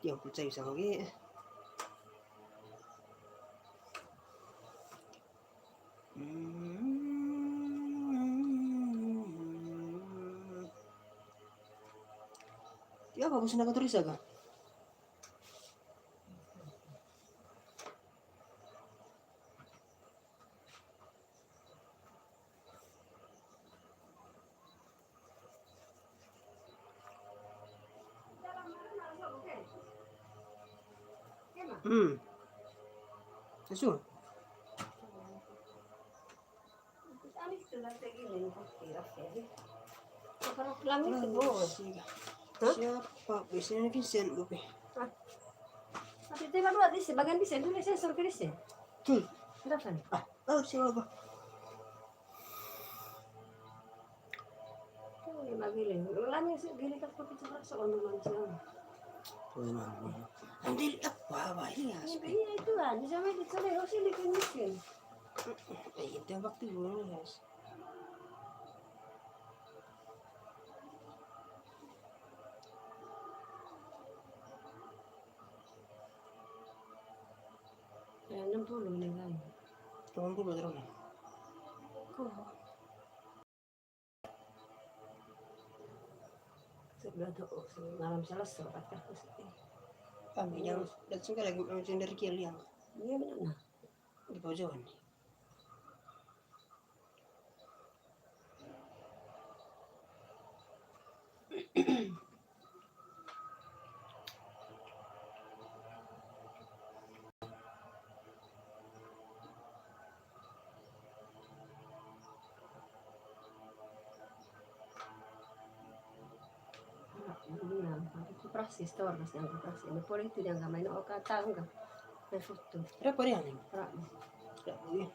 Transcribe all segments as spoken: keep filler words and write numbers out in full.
Yang percaya sama gue. Hmm. Ya, bagus nak tulis agak. Hmm. Susu. Langit ke bawah. Hah? Siapa? Biasanya Vincent, gue. Hah? Tapi tiba dua di sini, bagian di sini, dulu sensor ke di sini. Hmm. Kenapa nih? Ah, oh, siapa? Oh, ya, bagi le. Lama sih, gini kan kopi cepat soal mancing. Oh, iya, iya. Nanti apa, apa ini ya? Iya, itu kan. Bisa main di sana, harus ini kan mungkin. Eh, itu waktu dulu, guys. Ya, enam puluh nih, kan. Enam puluh terus. Kok? Sebelah tuh, oh, malam selesai, kata aku sedih. Kami yang datang ke lagi, macam dari Kilian. Iya, benar, nah. Di pojokan nih. Koperasi, store, pas yang koperasi. Ini poli itu yang nggak main, oh, kata enggak. Main foto. Berapa dia nih? Berapa? Berapa dia?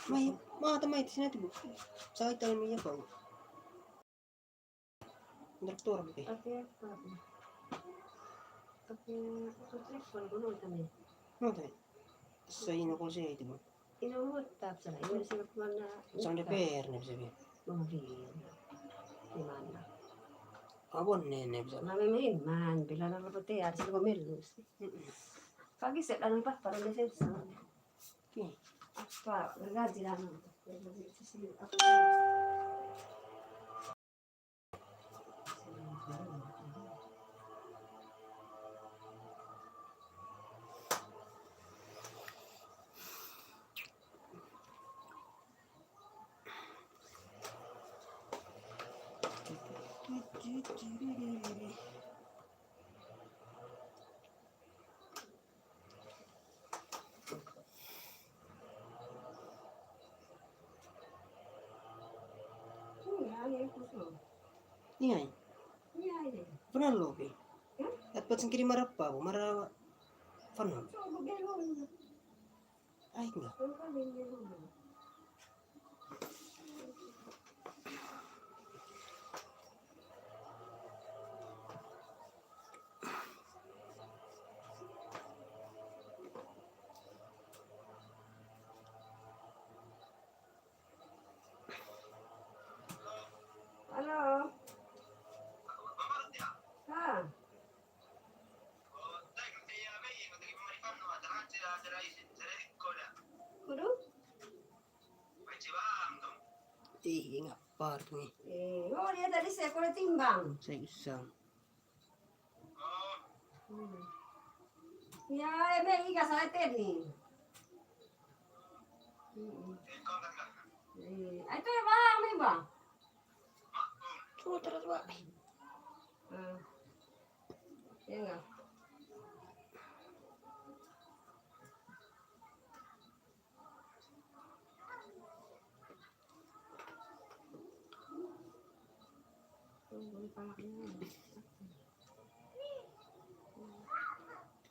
Mai, ma, ta mai, sini tuh, Bu. Saya tahu minyak, Pak. Dokter, Bu. Oke, Pak. Oke, aku telepon dulu, tadi. Mana tadi? Saya ini, kalau saya itu, Bu. Ino mutap sana, ino sila kumana. Sang D P R ne bisa bi. Mobil. Di mana? Abon ne, ne bisa. Mame maiman, bila nang lepo te, ada sila komel. Mm-mm. Pagi set anu pa, paru ne set sama. Oke. Apa, gaji lah, no. Apa? Iya. Pernah lo, Pi? Dapat singkiri marapa, Bu? Mara fanu. Ai, enggak. Halo. Ha. Kudu? Ih, ngapa tuh nih? Eh, oh, dia tadi saya kalau timbang. Saya iseng. Hmm. Ya, eme iga saya tadi. Hmm. Eh, itu ya, Bang, nih, Bang. Tuh, terus, Bang. Hmm. Ya, enggak? Tunggu, palaknya.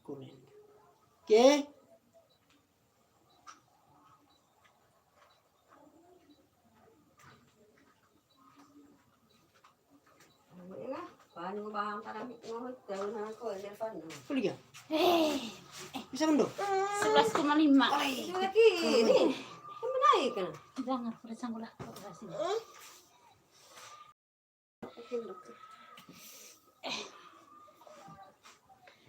Kuning. Oke. Kuliah. Eh, bisa mendo? Sebelas koma lima. Itu lagi ini. Yang menaik kan? Jangan, udah sanggul lah. Udah sini.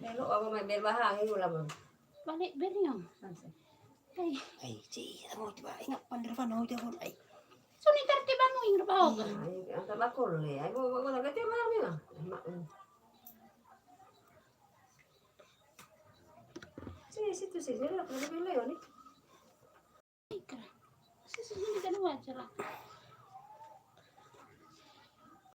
Belok apa main bel bahang ini ulah, Bang. Balik bel yang. Hei. Ai, ci, mau coba ingat pandir fano telepon. Ai. Suni tertib anu ing rupa oga. Ai, angkat bakul le. Ai, mau bakul agak tiap malam ya. Mak. Si, situ si, dia lah, kalau beli ni. Ikra. Si, si, ini kan wajar lah.